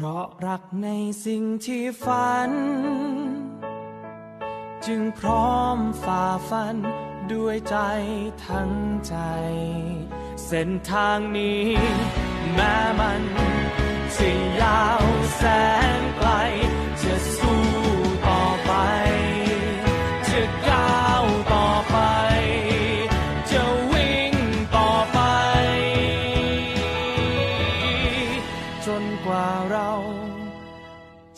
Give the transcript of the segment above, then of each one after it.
เพราะรักในสิ่งที่ฝัน จึงพร้อมฝ่าฟันด้วยใจทั้งใจ เส้นทางนี้แม้มันจะยาวแสนไกล จะสู้ต่อไป จะก้าวต่อไป จะวิ่งต่อไป จนกว่าเรา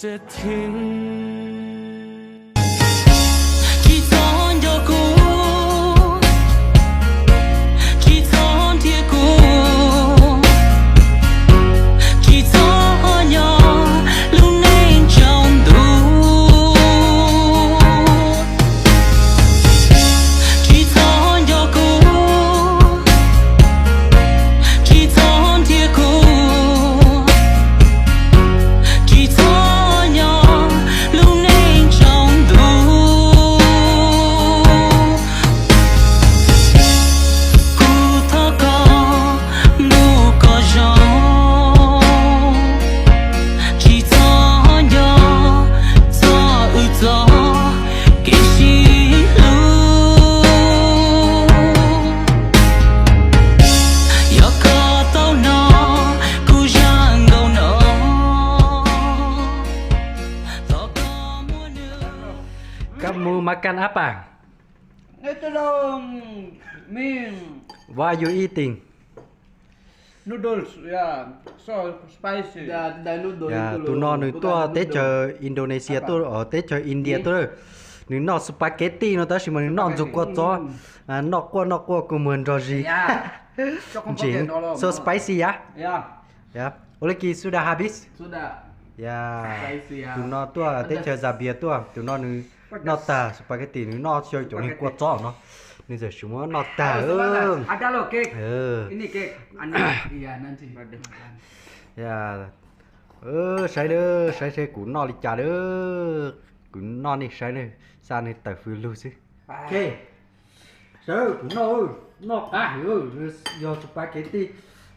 จะถึง Tsis txhob nco kuv, tsis txhob nrhiav kuv, tsis txhob ho nyob lub neej tsaus ntuj. Tsis txhob nco kuv, tsis txhob nrhiav kuv, tsis txhob nyob lub neej tsaus ntuj. Kuv thov koj ntuj koj zoo, tsis txhob nco txog wb txoj kev sib hlub. Yog koj tau no, kuv zaj nkauj no thov koj muab nws. Kab mus mas kan ap pas. What are you eating? Noodles, yeah, so spicy. Tus no nws tuaj teb chaws Indonesia tuaj, teb chaws India tuaj. Nws noj spaghetti no tab sis mas nws noj ntxuag kua txob, noj quaj noj quaj kua muag nrog zis. Ntsim, so spicy ya. Ua li kis suda habis. Tus no tuaj teb chaws Zambia tuaj, tus no nws noj tag spaghetti, nws noj xyaw cov niag kua txob no, nws txawm tsis muab noj tag. Saib na, saib seb kuv noj li cas na. Kuv noj nej saib na, xa nws tawm fws lug xwb. Saib kuv noj, noj qab heev, yog spaghetti,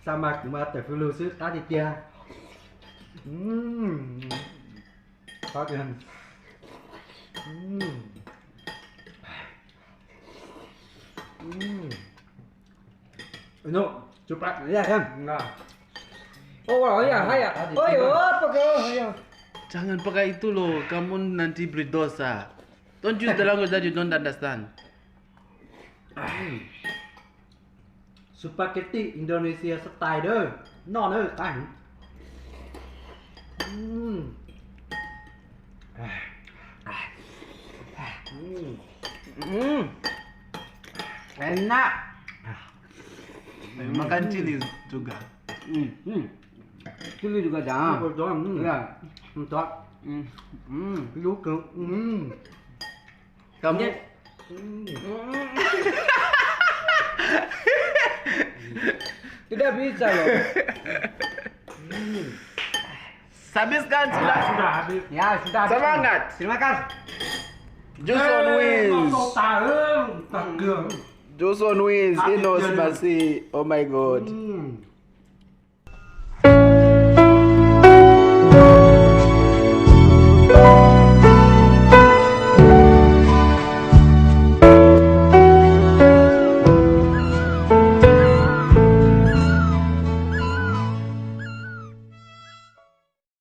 xa mas kuv mas tawm fws lug xwb, qab tiag tiag. Jangan pakai itu loh, kamu nanti berdosa. Don't use the language that you don't understand. Spaghetti Indonesia style na, noj na qab heev. Enak. Makan chili juga. Chili juga dah. Lú kawg. Kamu. Tidak bisa loh. Habiskan sudah. Sudah habis. Ya, sudah habis. Semangat. Terima kasih. Joson wins. Joson wins. Inos masih. Oh my God.